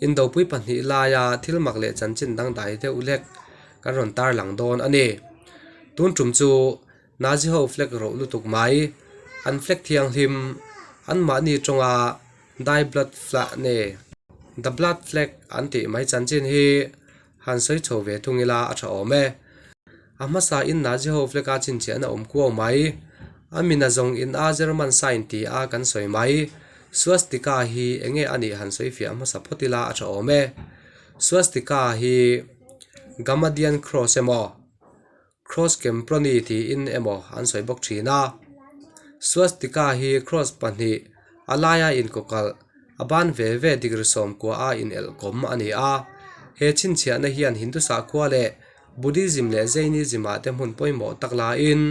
Indopui pahnih laia thil mak leh chanchin dangdai deuh lek kan rawn tarlang dawn a ni. Tun tum chu Nazi ho flag roh lutuk mai, an flag thianghlim, anmahni tawnga Die Blood Fla ne, The Blood Flag an tih mai chanchin hi han sawi chho ve thung ila a tha awm e. A hmasa in Nazi ho flag a chhinchhiahna awm kuau mai, a mina zawng in a German sign ti a kan sawi mai, Swastika hi enge a nih han sawi fiah hmasa phawt ila a tha awm e. Swastika hi Gamadian Cross emaw? Cross Kemproni tiin emaw an sawi bawk thin a. Swastika hi cross pahnih a laia inkawkalh a ban ve ve degree sawmkua a inelh kawm a ni a. He chhinchhiahna hian Hindu sakhua leh Buddhism leh Jainism ah te hmun pawimawh tak laiin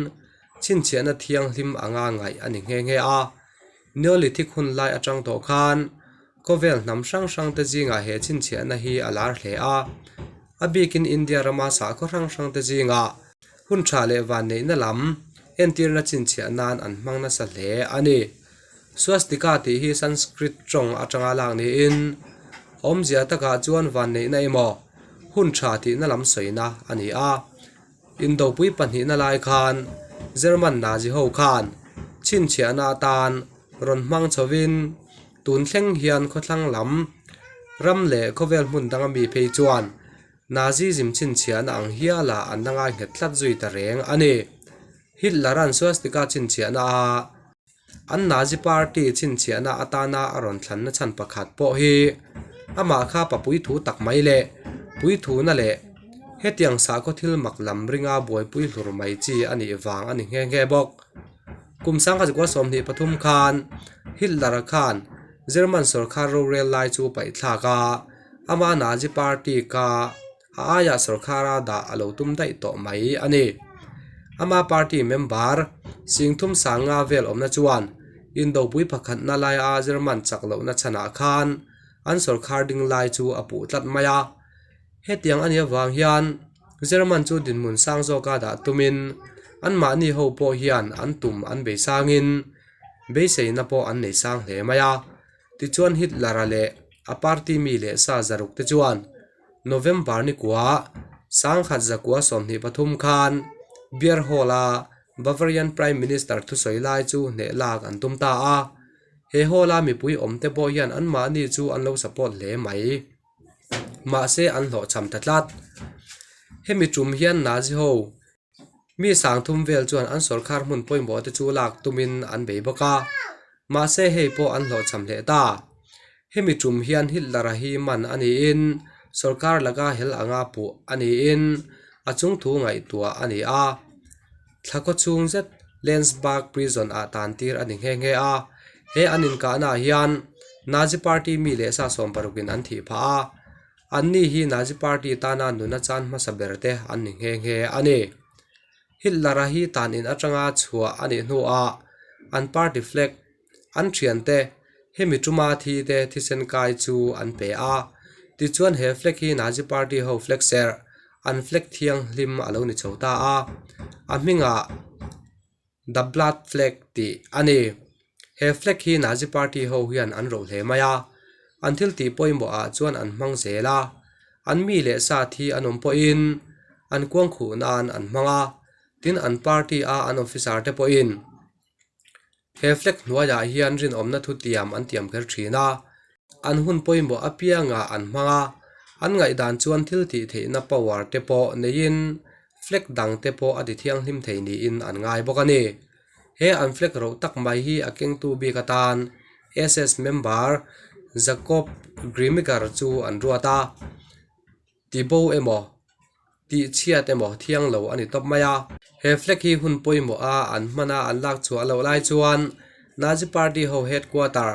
chhinchhiahna thianghlim anga ngaih a ni nghe nghe a. Neolithic hun lai atang tawh khan khawvel hnam hrang hrang te zingah he chhinchhiahna hi a lar hle a. A bikin India rama sakhaw hrang hrang te zingah hun tha leh vanneihna lam entirna chhinchhiah nan an hmang nasa hle a ni. Swastika tih hi Sanskrit tawng atanga lak niin awmzia takah chuan vanneihna emaw hun tha tihna lam sawina a ni a. Indopui pahnihna lai khan German Nazi ho khan chhinchhiahna atan rawn hmang chhovin tun thleng hian khawthlang lam ram leh khawvel hmun danga mi phei chuan Nazism chhinchhiahna ang hiala an la ngai nghet tlat zui ta reng a ni. Hitler-a'n swastika chhinchhiahna a An Nazi party chhinchhiahna atana a rawn thlanna chhan pakhat pawh hi amah kha pa puithu tak mai leh puithuna leh hetiang sakhaw thil mak lam ringa buaipui hlur mai chi a nih vang a ni nghe nghe bawk. Kum 1923 khan Hitler-a khan German sawrkar rorel lai chu paihthlak a, ama Nazi party kha a aiah sawrkhara dah a lo tum daih tawh mai a ni. Ama party member Singthum Sanga vel awmna chuan Indopui pakhatna laia German chak lohna chhanah khan an sawrkhar ding lai chu a puh tlat mai a. Hetiang a nih avang hian German chu dinhmun sang zawka dah tumin anmahni ho pawh hian an tum an bei sangin beiseina pawh an nei sang hle mai a. Tichuan Hitler-a leh a party mi leh sa zaruk te chuan November ni kua sangkhat zakua 23 khan Beer Hall-a Bavarian Prime Minister thusawi lai chu hneh lak an tum ta a. He hall-a mipui awmte pawh hian anmahni chu an lo support hle mai. Mahse an hlawhchham ta tlat. Hemi tum hian Nazi ho mi sangthum vel chuan an sawrkar hmun pawimawh te chu lak tumin an bei bawk a, mahse hei pawh an hlawhchham hle ta. Hemi tum hian Hitler-a hi man a niin sawrkar laka hel anga puh a niin a chungthu ngaihtuah a ni a. Thla khaw chhung zet Landsberg Prison ah tan tir a ni nghe nghe a, he an inkahnaah hian Nazi Party mi leh sa sawmparukin an thih phah a. Anni hi Nazi Party tana nuna chan hmasa ber te an ni nghe nghe a ni. Hitler-a hi tan in atanga chhuah a nih hnuah an party flag, an thiante, hemi tuma thi te thisen kai chu an pe a. Tichuan he flag hi Nazi Party ho flag serh, an flag thianghlim a lo ni chho ta a. A hmingah The Blood Flag tih a ni. He flag hi Nazi Party ho hian an roh hle mai a, an thil tih pawimawh ah chuan an hmang zel a, an mi leh sa thi an awm pawhin an kuang khuh nan an hmang a, tin an party a an officer te pawhin he flag hnuaiah hian rinawmna thu tiam an tiam kher thin a, an hun pawimawh apiangah an hmang a, an ngaihdan chuan thil tih theihna power te pawh neiin flag dang te pawh a ti thianghlim thei niin an ngai bawk a ni. He an flag roh tak mai hi a kengtu bik atan SS member Jakob Grimmiger chu an ruat a, ti bo emaw tih chhiat emaw thiang lo a ni tawp mai a. He flag hi hun pawimawh a an hman a an lak chhuah loh lai chuan Nazi Party ho headquarter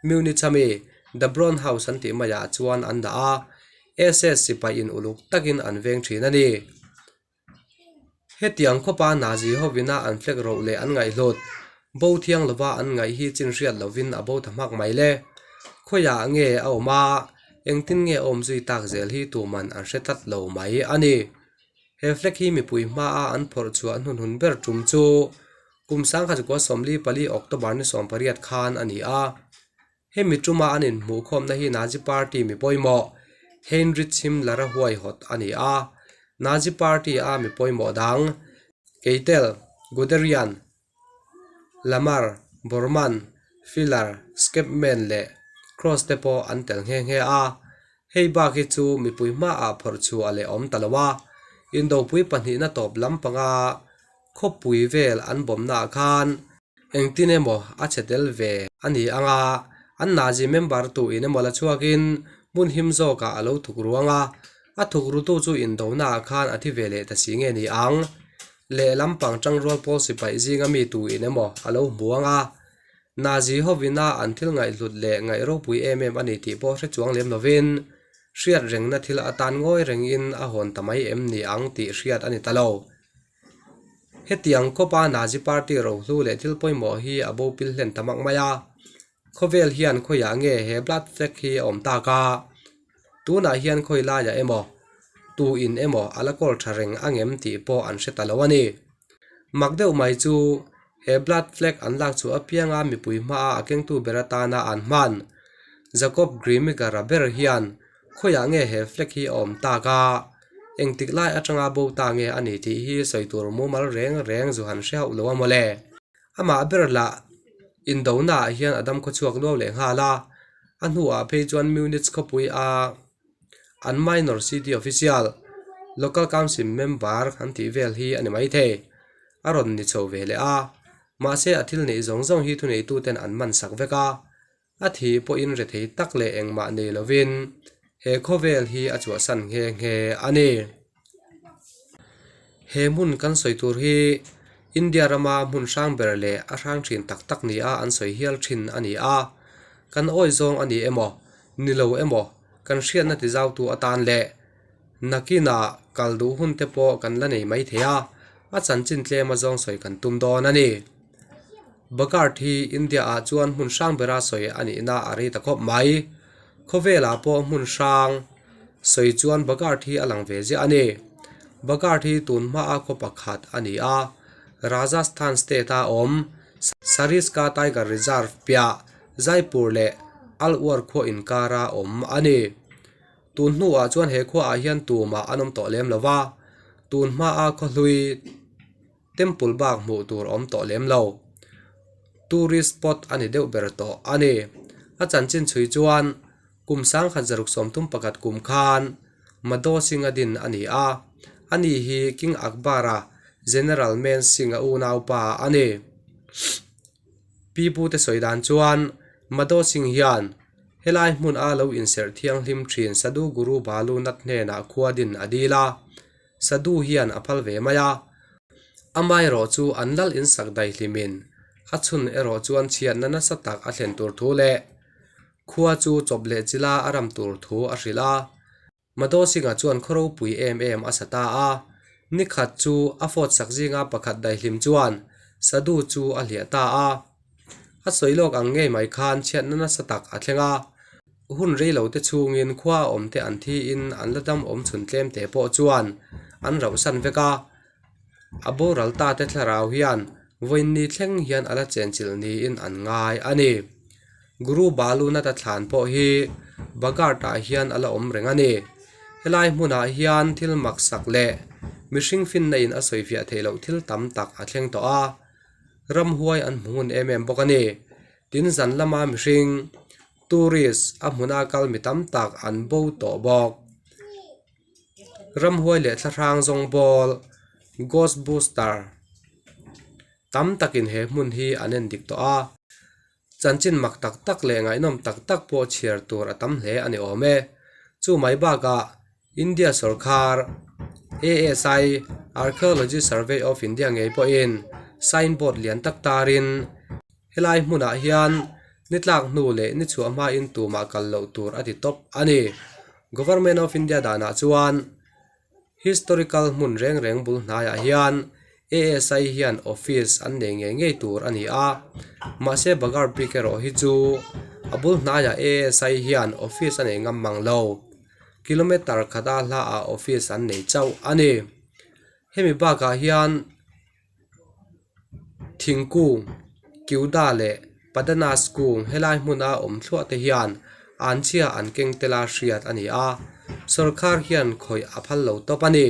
Munich ami The Braun House an tih maiah chuan an dah a, SS sipai in uluk takin an veng thin a ni. Hetiang khawpa Nazi hovina an flag roh leh an ngaihhlut, bo thiang lova an ngaih hi chin hriat lovin a bo ta hmak mai le. Khawiah nge a awm a, engtin nge a awm zui tak zel hi tuman an hre tlat lo mai a ni. He flag hi mipui hmaa an phawrh chhuah hnunhun ber tum chu kum 1944 October ni 18 khan a ni a. Hemi tuma an inhmuhkhawmna hi Nazi Party mi pawimawh Heinrich Himmler-a huaihawt a ni a. Nazi Party-a mi pawimawh dang Keitel, Guderian, Lamar, Bormann, Filler, Schepman leh Cross te pawh an tel nghe nghe a. Hei bak hi chu mipui hmaah phawrh chhuah a leh awm ta lo a. Indopui pahnihna tawp lampanga khawpui vel an bawmnaah khan Engtin emaw a che tel ve a ni ang a, an Nazi member tu in emaw la chhuakin hmun him zawkah a lo thuk ruang a, a thuk rutu chu indonaah khan a thi ve leh ta si nge ni ang? Lehlam pangchang rual pawl sipaih zinga mi tu in emaw a lo hmu ang a, Nazi hovina an thil ngaihhlut leh ngaih ropui em em a ni tih pawh hre chuang lem lovin hriat rengna thil atan ngawi rengin a hawn ta mai em ni ang tih hriat a ni ta lo. Hetiang khawpa Nazi Party rohlu leh thil pawimawh hi a bo pil hlen ta mak mai a, khawvel hian khawiah nge he blood flag hi a awm tak a, tunah hian khawi laiah emaw, tu in emaw a la kawl tha reng ang em tih pawh an hre ta lo a ni. Mak deuh mai chu he blood flag an lak chhuah apianga mipui hmaa a kengtu ber atana an hman Jacob Grimmiger-a ber hian Khawiah nge he flag hi a awm tak a? Engtik lai atanga bo ta nge a ni tih hi sawi tur mumal reng reng zu han hre hauh lo a mawle. Amah ber lah indona ah hian a dam khawchhuak luau leh nghal a, a hnuah phei chuan Munich khawpui a an minor city official, local council member an tih vel hi a ni maithei. A rawn ni chho ve leh a, mahse a thil neih zawng zawng hi thuneituten an man sak vek a, A thi pawhin rethei tak leh engmah nei lovin he khawvel hi a chhuahsan nghe nghe a ni. He hmun kan sawi tur hi India rama hmun hrang ber leh a hrang thin tak tak nia an sawi hial thin a ni a. Kan awi zawng a ni emaw, ni lo emaw kan hriatna tizautu atan leh nakinah kal duh hun te pawh kan la nei mai thei a, a chanchin tlema zawng sawi kan tum dawn a ni. Bagard hi India ah chuan hmun hrang bera sawi a nihna a rei ta khawp mai. Khawvelah pawh hmun hrang sawi chuan Bagard hi a lang ve ziah a ni. Bagard hi tun hmaa khaw pakhat a ni a, Rajasthan state a awm Sariska Tiger Reserve piah Jaipur leh Alwar khua inkara awm a ni. Tun hnuah chuan he khuaah hian tumah an awm tawh lem lo va, tun hmaa khaw hlui Temple bak hmuh tur awm tawh lem lo. Tourist spot a ni deuh ber tawh a ni. A chanchin chhui chuan kum sangkhat zaruk 31 kum khan Madho Singh a din a ni a, ani hi King Akbar-a General Man Singh-a unaupa a ni. Pi pute sawi dan chuan Madho Singh hian helai hmun a lo inserh thianghlim thin Sadhu Guru Balu Nath hnenah khua din a dil a. Sadhu hian a phal ve mai a, amaherawh chu an lal insak daihlimin a chhun erawh chuan chhiatna nasa tak a thlen tur thu leh khua chu chawp leh chila a ram tur thu a hrilh a. Madho Singh-a chuan khaw ropui em em a sa ta a, nikhat chu a fawt sak zinga pakhat daihlim chuan Sadhu chu a hliah ta a. A sawi lawk ang ngei mai khan chhiatna nasa tak a thleng a. Hun rei lo te chhungin khua a awm te an thiin an la dam awm chhun tlem te pawh chuan an rauhsan vek a. A boral ta te thlarau hian vawiinni thleng hian a la chenchilh niin an ngai a ni. Guru Balunatha thlan pawh hi Bagart-ah hian a la awm reng a ni. Helai hmunah hian thil maksak leh mihring finna in a sawifiah theih loh thil tam tak a thleng tawh a. Ramhuai an hmu ngun em em bawk a ni. Tin zan lama mihring, tourist, a hmuna kal mi tam tak an bo tawh bawk. Ramhuai leh thlahrang zawng bawl, ghost booster, tam takin he hmun hi an en dik tawh a. Chanchin mak tak tak leh ngaihnawm tak tak pawh chhiar tur a tam hle a ni awm e. Chu mai bakah India sawrkar ASI, Archaeology Survey of India ngei pawhin signboard lian tak tarin helai hmunah hian ni tlak hnu leh ni chhuah hmain tumah kal loh tur a ti tawp a ni. Government of India danah chuan Historical hmun reng reng bul hnaiah hian ASI hian office an nei ngei ngei tur a ni a, mahse Bagar bik erawh hi chu a bul hnaiah ASI hian office a nei ngam mang lo. Kilometer khata hlaah office an nei chauh a ni. Hemi bakah hian thingkung, Kiuda leh. Padanas kung helai hmuna awm thluah te hian an chhia an keng tel a hriat a ni a, sawrkar hian khawih a phal lo tawp a ni.